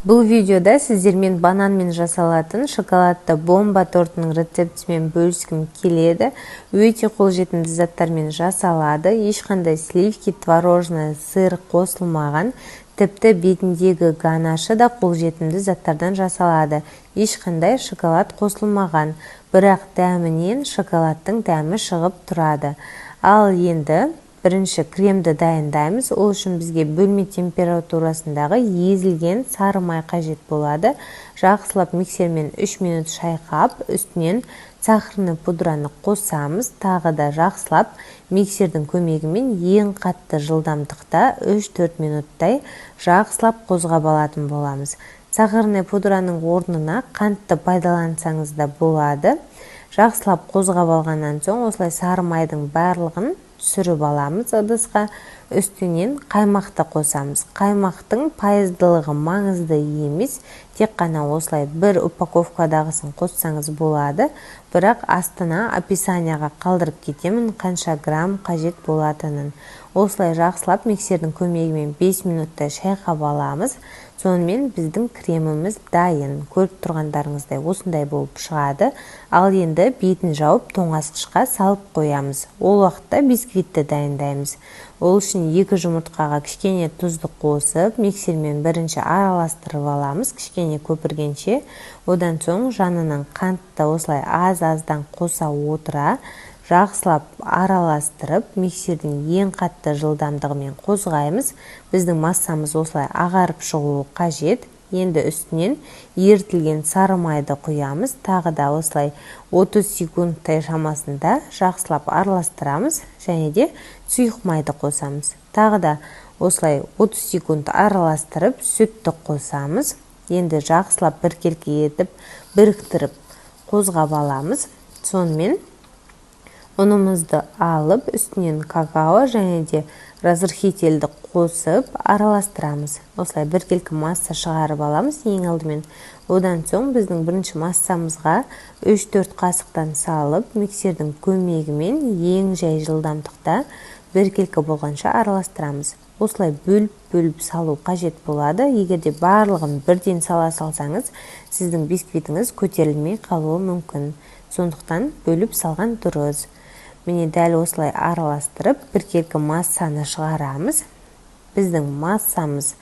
Бұл видеода сіздермен бананмен жасалатын шоколадты бомба тортының рецептімен бөліскім келеді. Өте қолжетімді заттармен жасалады. Ешқандай сливки, творожный сыр қосылмаған. Тіпті бетіндегі ганашы да қолжетімді заттардан жасалады. Ешқандай шоколад қосылмаған, бірақ дәмінен шоколадтың дәмі шығып тұрады. Ал енді бірінші кремді дайындаймыз. Ол үшін бізге бөлме температурасындағы езілген сары май қажет болады. Жақсылап миксермен 3 минут шайқап, үстінен сахарный пудраны қосамыз. Тағы да жақсылап миксердің көмегімен ең қатты жылдамдықта 3-4 минуттай жақсылап қозғап алатын боламыз. Сахарный пудраның орнына қантты пайдалансаңыз да болады. Жақсылап қозғап алғаннан соң, осылай сары майдың барлығын түсіріп аламыз ыдысқа. Үстінен қаймақты қосамыз. Қаймақтың пайыздылығы маңызды емес, тек қана осылай бір упаковкадағысын қоссаңыз болады, бірақ астына описанияға қалдырып кетемін қанша грамм қажет болатынын. Осылай жақсылап миксердің көмегімен 5 минуттай шайқап аламыз. Сонымен біздің креміміз дайын. Көріп тұрғандарыңыздай, осындай болып шығады. Ал енді бетін жауып, тоңазытқышқа салып қоямыз. Ол уақытта бисквитті дайындаймыз. Ол үшін екі жұмыртқаға кішкене тұзды қосып, миксермен бірінші араластырып аламыз кішкене көпіргенше. Одан соң жанынан қантты осылай аз-аздан қоса отыра жақсылап араластырып, миксердің ең қатты жылдамдығымен қозғаймыз. Біздің массамыз осылай ағарып шығуы қажет. Енді үстінен ерітілген сары майды құямыз. Тағы да осылай 30 секундтай шамасында жақсылап араластырамыз және де сұйық майды қосамыз. Тағы да осылай 30 секунд араластырып, сүтті қосамыз. Енді жақсылап біркелкі етіп біріктіріп, қозғап аламыз. Сонымен ұнымызды алып, үстінен какао және де разрыхительді қосып араластырамыз. Осылай біркелкі масса шығарып аламыз ең алдымен. Одан соң біздің бірінші массамызға 3-4 қасықтан салып, миксердің көмегімен ең жай жылдамдықта біркелкі болғанша араластырамыз. Осылай бөліп-бөліп салу қажет болады. Егер де барлығын бірден сала салсаңыз, сіздің бисквитіңіз көтерілмей қалуы мүмкін. Сондықтан бөліп салған дұрыс. Міне, дәл осылай араластырып, біркелкі массаны шығарамыз. Біздің массамыз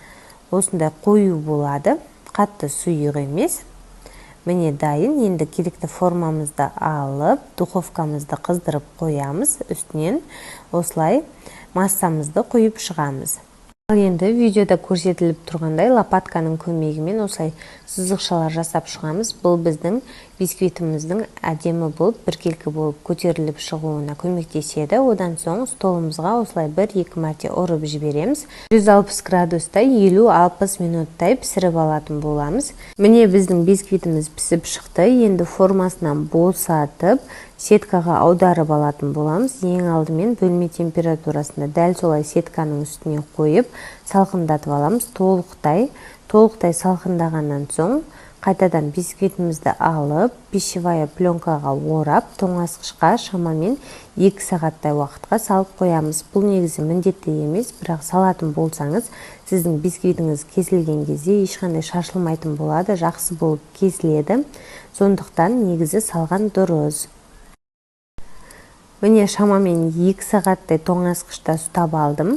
осындай қою болады, қатты сұйық емес. Міне, дайын. Енді керекті формамызды алып, духовкамызды қыздырып қоямыз. Үстінен осылай массамызды құйып шығамыз. Ал енді видеода көрсетіліп тұрғандай, лопатканың көмегімен осылай сызықшалар жасап шығамыз. Бұл біздің бисквитіміздің әдемі болып, біркелкі болып көтеріліп шығуына көмектеседі. Одан соң столымызға осылай бір-екі мәрте ұрып жібереміз. 160 градуста 50-60 минуттай пісіріп алатын боламыз. Міне, біздің бисквитіміз пісіп шықты. Енді формасынан босатып, сеткаға аударып алатын боламыз. Ең алдымен бөлме температурасында дәл солай сетканың үстіне қойып, салқындатып аламыз толықтай. Толықтай салқындағаннан соң, қайтадан бисквитімізді алып, пищевая пленкаға орап, тоңазытқышқа шамамен 2 сағаттай уақытқа салып қоямыз. Бұл негізі міндетті емес, бірақ салатын болсаңыз, сіздің бисквитіңіз кесілген кезде ешқандай шашылмайтын болады, жақсы болып кесіледі. Сондықтан негізі салған дұрыс. Міне, шамамен 2 сағаттай тоңазытқышта ұстап алдым.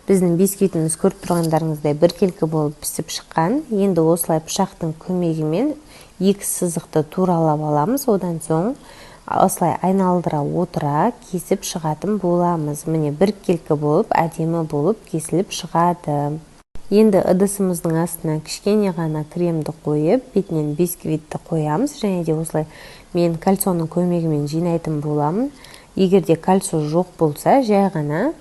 Біздің бисквитіміз, көріп тұрғандарыңыздай, біркелкі болып пісіп шыққан. Енді осылай пышақтың көмегімен екі сызықты туралап аламыз. Одан соң осылай айналдыра отыра кесіп шығатын боламыз. Міне, біркелкі болып, әдемі болып кесіліп шығады. Енді ыдысымыздың астына кішкене ғана кремді қойып, бетінен бисквитті қоямыз және де осылай мен кольцоның көмегімен жинайтын боламын. Егер де кольцо жоқ болса, жай ғана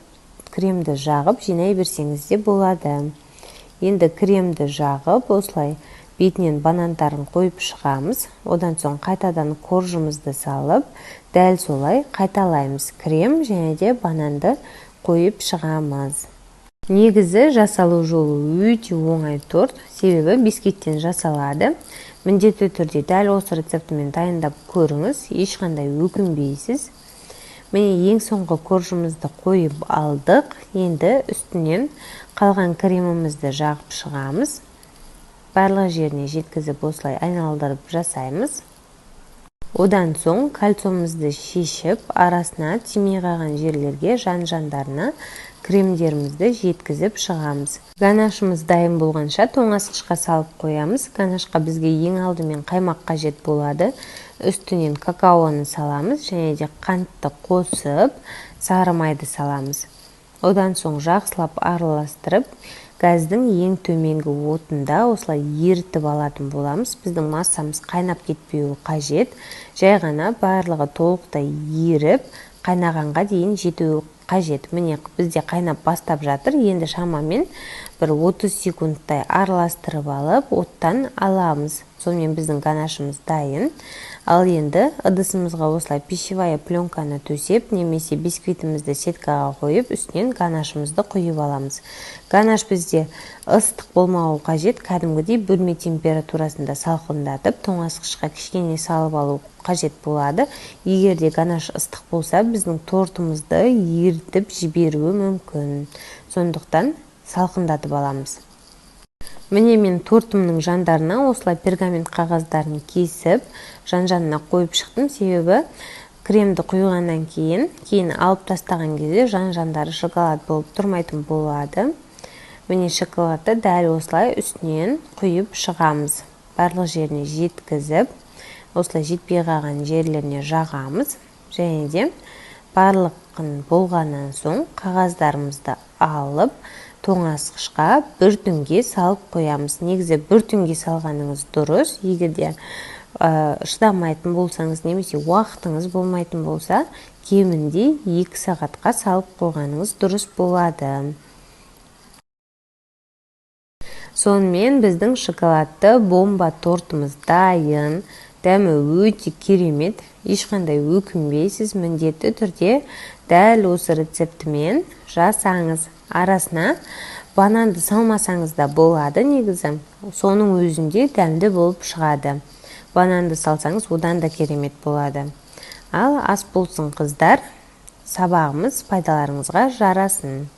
кремді жағып жинай берсеңіз де болады. Енді кремді жағып, осылай бетінен банандарын қойып шығамыз. Одан соң қайтадан коржымызды салып, дәл солай қайталаймыз: крем және де бананды қойып шығамыз. Негізі жасалу жолы өте оңай торт, себебі бисквиттен жасалады. Міндетті түрде дәл осы рецептімен дайындап көріңіз, ешқандай өкінбейсіз. Міне, ең соңғы коржымызды қойып алдық. Енді үстінен қалған кремімізді жағып шығамыз. Барлық жеріне жеткізіп, осылай айналдырып жасаймыз. Одан соң кольцомызды шешіп, арасына тимей қалған жерлерге, жан-жандарына кремдерімізді жеткізіп шығамыз. Ганашымыз дайын болғанша тоңазытқышқа салып қоямыз. Ганашқа бізге ең алдымен қаймақ қажет болады. Үстінен какаоны саламыз және де қантты қосып, сары майды саламыз. Одан соң жақсылап араластырып, газдың ең төменгі отында осылай ерітіп алатын боламыз. Біздің массамыз қайнап кетпеуі қажет. Жай ғана барлығы толықтай еріп, қайнағанға дейін жетуі қажет. Міне, бізде қайнап бастап жатыр. Енді шамамен бір 30 секундтай араластырып алып, оттан аламыз. Сонымен біздің ганашымыз дайын. Ал енді ыдысымызға осылай пищевая пленканы төсеп немесе бисквитімізді сеткаға қойып, үстінен ганашымызды құйып аламыз. Ганаш бізде ыстық болмауы қажет, кәдімгідей бөлме температурасында салқындатып, тоңазытқышқа кішкене салып алу қажет болады. Егер де ганаш ыстық болса, біздің тортымызды ерітіп жіберуі мүмкін, сондықтан салқындатып аламыз. Міне, мен тортымның жандарына осылай пергамент қағаздарын кесіп, жан-жанына қойып шықтым. Себебі кремді құйғаннан кейін алып тастаған кезде жан-жандары шоколад болып тұрмайтын болады. Міне, шоколадты дәл осылай үстінен құйып шығамыз. Барлық жеріне жеткізіп, осылай жетпей қалған жерлеріне жағамыз. Және де барлығын болғаннан соң қағаздарымызды алып, тоңазытқышқа бір түнге салып қоямыз. Негізі бір түнге салғаныңыз дұрыс. Егер де шыдамайтын болсаңыз немесе уақытыңыз болмайтын болса, кемінде 2 сағатқа салып қойғаныңыз дұрыс болады. Сонымен, біздің шоколадты бомба тортымыз дайын. Дәмі өте керемет, ешқандай өкінбейсіз. Міндетті түрде дәл осы рецептімен жасаңыз. Арасына бананды салмасаңыз да болады, негізі соның өзінде дәмді болып шығады. Бананды салсаңыз, одан да керемет болады. Ал ас болсын, қыздар! Сабағымыз пайдаларыңызға жарасын!